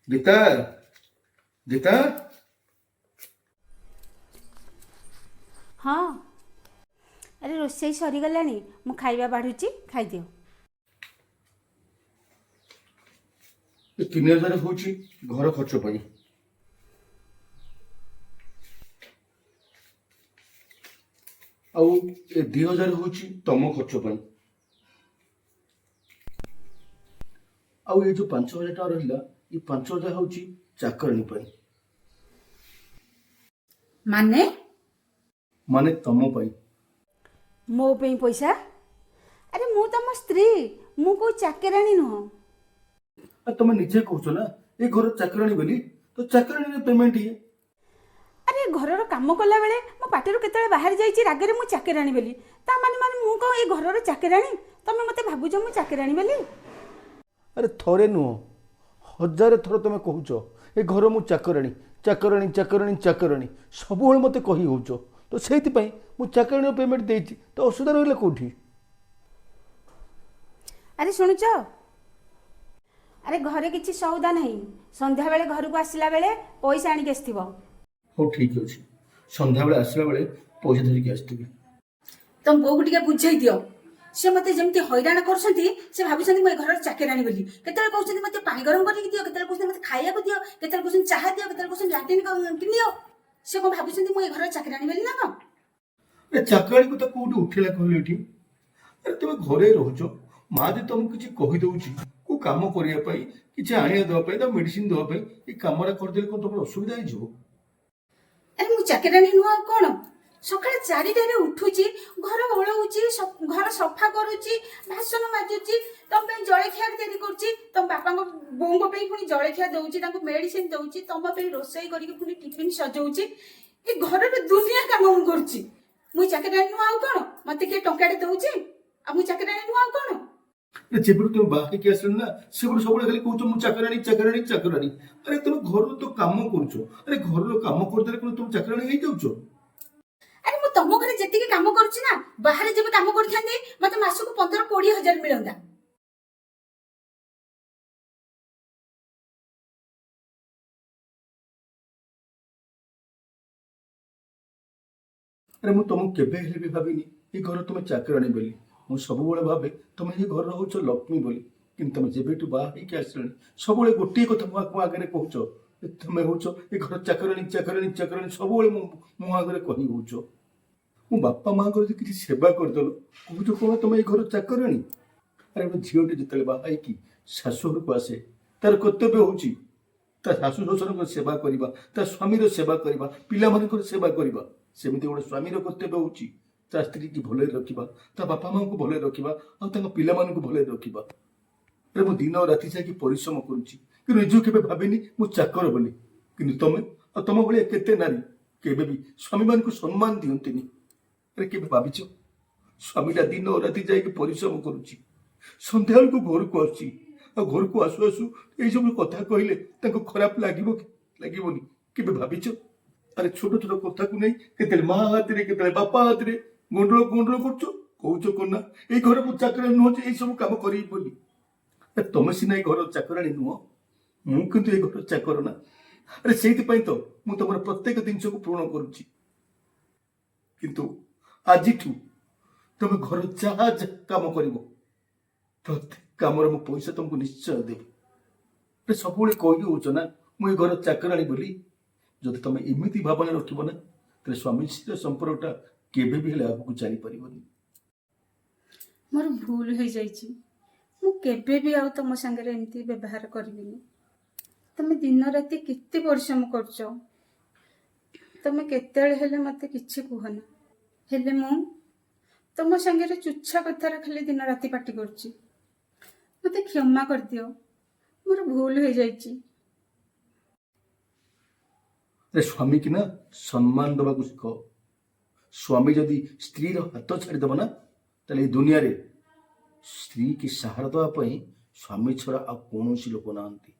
ଗୀତା, ଗୀତା। ହଁ, ଆରେ ରୋଷେଇ ସରିଗଲାଣି, ମୁଁ ଖାଇବା ବାଢ଼ୁଛି, ଖାଇଦିଅ। ଏ 3000 ହେଉଛି ଘର ଖର୍ଚ୍ଚ ପାଇଁ। ଆଉ ଏ 2000 ହେଉଛି ତମ ଖର୍ଚ୍ଚ ପାଇଁ। ଆଉ ଏ ଯୋଉ 5000 ଟଙ୍କା ରହିଲା, ଏ 5000 ହେଉଛି ଚାକରାଣୀ ପାଇଁ। ମାନେ? ମାନେ ତମ ପାଇଁ। ମୋ ପାଇଁ ପଇସା? ଆରେ ମୁଁ ତମ ସ୍ତ୍ରୀ, ମୁଁ କୋଉ ଚାକେରାଣୀ ନୁହଁ। ଆଉ ତମେ ନିଜେ କହୁଛ ନା ଏ ଘର ଚାକରାଣୀ ବୋଲି, ତ ଚାକରାଣୀର ପେମେଣ୍ଟ ଇଏ। ଆରେ ଘରର କାମ କଲାବେଳେ ମୋ ପାଟିରୁ କେତେବେଳେ ବାହାରି ଯାଇଛି ରାଗରେ ମୁଁ ଚାକେରାଣୀ ବୋଲି। ତା ମାନେ ମାନେ ମୁଁ କ'ଣ ଏ ଘରର ଚାକେରାଣୀ? ତମେ ମୋତେ ଭାବୁଛ ମୁଁ ଚାକେରାଣୀ ବୋଲି? ଆରେ ଥରେ ନୁହଁ, ହଜାରେ ଥର ତମେ କହୁଛ ଏ ଘର ମୁଁ ଚାକରାଣୀ, ଚାକରାଣୀ, ଚାକରାଣୀ, ଚାକରାଣୀ, ସବୁବେଳେ ମୋତେ କହି ହେଉଛ। ତ ସେଇଥିପାଇଁ ମୁଁ ଚାକରାଣୀର ପେମେଣ୍ଟ ଦେଇଛି, ତ ଅସୁବିଧା ରହିଲା କେଉଁଠି? ଆରେ ଶୁଣୁଛ? ଆରେ ଘରେ କିଛି ସଉଦା ନାହିଁ, ସନ୍ଧ୍ୟାବେଳେ ଘରକୁ ଆସିଲା ବେଳେ ପଇସା ଆଣିକି ଆସିଥିବ। ହଉ ଠିକ୍ ଅଛି, ସନ୍ଧ୍ୟାବେଳେ ଆସିଲା ବେଳେ ପଇସା ଧରିକି ଆସିଥିବି। ତମ ବୋଉକୁ ଟିକେ ବୁଝେଇ ଦିଅ। ସେ ମୋତେ ଯେମିତି ହଇରାଣ କରୁଛନ୍ତି, ସେ ଭାବୁଛନ୍ତି ମୁଁ ଏ ଘରର ଚାକିରାଣୀ ବୋଲି। କେତେବେଳେ କହୁଛନ୍ତି ମୋତେ ପାଣି ଗରମ କରିକି ଦିଅ, କେତେବେଳେ କହୁଛନ୍ତି ମୋତେ ଖାଇବାକୁ ଦିଅ, କେତେବେଳେ କହୁଛନ୍ତି ଚାହା ଦିଅ, କେତେବେଳେ କହୁଛନ୍ତି ଲାଟିନ୍ କିଣିଦିଅ। ସେ କଣ ଭାବୁଛନ୍ତି ମୁଁ ଏ ଘରର ଚାକିରାଣୀ ବୋଲି ନା କଣ? ଆରେ ଚାକରାଣୀ କଥା କୋଉଠି ଉଠିଲା କହିଲ ଏଠି? ଆରେ ତମେ ଘରେ ରହୁଛ, ମା ଯଦି ତମକୁ କିଛି କହିଦଉଛି କୋଉ କାମ କରିବା ପାଇଁ, କିଛି ଆଣିବା ଦେବା ପାଇଁ, ତାକୁ ମେଡିସିନ ଦେବା ପାଇଁ, ଏ କାମଟା କରିଦେଲେ କଣ ତମର ଅସୁବିଧା ହେଇଯିବ? ଆରେ ମୁଁ ଚାକିରାଣୀ ନୁହଁ ଆଉ କଣ? ସକାଳେ 4ଟାରେ ଉଠୁଛି, ଘର ଓଳଉଛି, ଘର ସଫା କରୁଛି, ବାସନ ମାଜୁଛି, ତମ ପାଇଁ ଜଳଖିଆ ତିଆରି କରୁଛି, ତମ ବାପାଙ୍କ ବୋଉଙ୍କ ପାଇଁ ପୁଣି ଜଳଖିଆ ଦଉଛି, ତାଙ୍କୁ ମେଡିସିନ ଦଉଛି, ତମ ପାଇଁ ରୋଷେଇ କରିକି ପୁଣି ଟିଫିନ ସଜଉଛି। ଏ ଘରର ଦୁନିଆ କାମ ମୁଁ କରୁଛି। ମୁଁ ଚାକିରାଣୀ ନୁହଁ ଆଉ କଣ? ମତେ କିଏ ଟଙ୍କାଟେ ଦଉଛି? ଆଉ ମୁଁ ଚାକିରାଣୀ ନୁହଁ ଆଉ କଣ? ଆରେ ଯେବେଠୁ ତମେ ବାହା ହେଇକି ଆସିଲଣି ନା, ସେବେଠୁ ସବୁବେଳେ ଖାଲି କହୁଛ ମୁଁ ଚାକରାଣୀ, ଚାକରାଣୀ, ଚାକରାଣୀ। ଆରେ ତମେ ଘରର ତ କାମ କରୁଛ। ଆରେ ଘରର କାମ କରିଦେଲେ କଣ ତମେ ଚାକରାଣୀ ହେଇଯାଉଛ? ଆରେ ମୁଁ ତମ ଘରେ ଯେତିକି କାମ କରୁଛି ନା, ବାହାରେ ଯେବେ କାମ କରିଥାନ୍ତି ମତେ ମାସକୁ 15-20 ହଜାର ମିଳନ୍ତା। ଆରେ ମୁଁ ତମକୁ କେବେ ହେଲେ ବି ଭାବିନି ଏ ଘର ତମେ ଚାକରାଣୀ ବୋଲି। ମୁଁ ସବୁବେଳେ ଭାବେ ତମେ ଏ ଘରର ହଉଛ ଲକ୍ଷ୍ମୀ ବୋଲି। କିନ୍ତୁ ତମେ ଯେବେଠୁ ବାହା ହେଇକି ଆସିଲଣି, ସବୁବେଳେ ଗୋଟିଏ କଥା ମୋ ଆଗରେ କହୁଛ ଏ ତମେ ହଉଛ ଏ ଘର ଚାକରାଣୀ, ଚାକରାଣୀ, ଚାକରାଣୀ, ସବୁବେଳେ ମୁଁ ମୋ ଆଗରେ କହି ହଉଛ। ମୋ ବାପା ମାଙ୍କର ଯଦି କିଛି ସେବା କରିଦେଲ, କହୁଛ କଣ ତମେ ଏ ଘର ଚାକରାଣୀ। ଆରେ ଗୋଟେ ଝିଅଟେ ଯେତେବେଳେ ବାହା ହେଇକି ଶାଶୁ ଘରକୁ ଆସେ, ତାର କର୍ତ୍ତବ୍ୟ ହଉଛି ତା ଶାଶୁ ଶ୍ୱଶୁରଙ୍କ ସେବା କରିବା, ତା ସ୍ୱାମୀର ସେବା କରିବା, ପିଲାମାନଙ୍କର ସେବା କରିବା। ସେମିତି ଗୋଟେ ସ୍ୱାମୀର କର୍ତ୍ତବ୍ୟ ହଉଛି ତା ସ୍ତ୍ରୀକି ଭଲରେ ରଖିବା, ତା ବାପା ମାଆଙ୍କୁ ଭଲରେ ରଖିବା ଆଉ ତାଙ୍କ ପିଲାମାନଙ୍କୁ ଭଲରେ ରଖିବା। ଆରେ ମୁଁ ଦିନ ରାତି ଯାଇକି ପରିଶ୍ରମ କରୁଛି, କିନ୍ତୁ ନିଜକୁ କେବେ ଭାବିନି ମୁଁ ଚାକର ବୋଲି। କିନ୍ତୁ ତମେ ଆଉ ତମ ଭଳିଆ କେତେ ନାରୀ କେବେ ବି ସ୍ୱାମୀମାନଙ୍କୁ ସମ୍ମାନ ଦିଅନ୍ତିନି। ଆରେ କେବେ ଭାବିଛ, ସ୍ୱାମୀଟା ଦିନ ରାତି ଯାଇକି ପରିଶ୍ରମ କରୁଛି, ସନ୍ଧ୍ୟାବେଳକୁ ଘରକୁ ଆସୁଛି, ଆଉ ଘରକୁ ଆସୁ ଆସୁ ଏଇସବୁ କଥା କହିଲେ ତାଙ୍କୁ ଖରାପ ଲାଗିବ କି ଲାଗିବନି, କେବେ ଭାବିଛ? ଆରେ ଛୋଟ ଛୋଟ କଥାକୁ ନେଇ କେତେବେଳେ ମା ହାତରେ, କେତେବେଳେ ବାପା ହାତରେ ଗଣ୍ଡଗୋଳ ଗଣ୍ଡଗୋଳ କରୁଛ। କହୁଛ କଣ ନା ଏଇ ଘରେ ମୁଁ ଚାକରାଣୀ ନୁହଁ ଯେ ଏଇ ସବୁ କାମ କରିବି ବୋଲି। ଆରେ ତମେ ସିନା ଏଇ ଘର ଚାକରାଣୀ ନୁହଁ, ମୁଁ କିନ୍ତୁ ଏଇ ଘର ଚାକର ନା। ଆରେ ସେଇଥିପାଇଁ ତ ମୁଁ ତମର ପ୍ରତ୍ୟେକ ଜିନିଷକୁ ପୂରଣ କରୁଛି। କିନ୍ତୁ ଆଜିଠୁ ତମେ ଘର ଯାହା ଯାହା କାମ କରିବ, ପ୍ରତ୍ୟେକ କାମର ମୁଁ ପଇସା ତମକୁ ନିଶ୍ଚୟ ଦେବି। ଆରେ ସବୁବେଳେ କହି ହଉଛ ନା ମୁଁ ଏ ଘର ଚାକରାଣୀ ବୋଲି। ଯଦି ତମେ ଏମିତି ଭାବନା ରଖିବ ନା, ତାହେଲେ ସ୍ୱାମୀ ସ୍ତ୍ରୀର ସମ୍ପର୍କଟା କେବେ ବି ହେଲେ ଆଗକୁ ଚାଲିପାରିବନି। ମୋର ଭୁଲ ହେଇଯାଇଛି। ମୁଁ କେବେ ବି ଆଉ ତମ ସାଙ୍ଗରେ ଏମିତି ବ୍ୟବହାର କରିବିନି। ତମେ ଦିନ ରାତି କେତେ ପରିଶ୍ରମ କରୁଛ, ତମେ କେତେବେଳେ ହେଲେ ମତେ କିଛି କୁହନା। ହେଲେ ମୁଁ ତମ ସାଙ୍ଗରେ ଚୁଚ୍ଛା କଥାରେ ଖାଲି ଦିନ ରାତି ପାଟି କରୁଛି। ମତେ କ୍ଷମା କରିଦିଅ, ମୋର ଭୁଲ ହେଇଯାଇଛି। ଆରେ ସ୍ୱାମୀକି ନା ସମ୍ମାନ ଦେବାକୁ ଶିଖ। ସ୍ୱାମୀ ଯଦି ସ୍ତ୍ରୀର ହାତ ଛାଡ଼ିଦେବ ନା, ତାହେଲେ ଏଇ ଦୁନିଆରେ ସ୍ତ୍ରୀକି ସାହାରା ଦେବା ପାଇଁ ସ୍ୱାମୀ ଛଡ଼ା ଆଉ କୌଣସି ଲୋକ ନାହାନ୍ତି।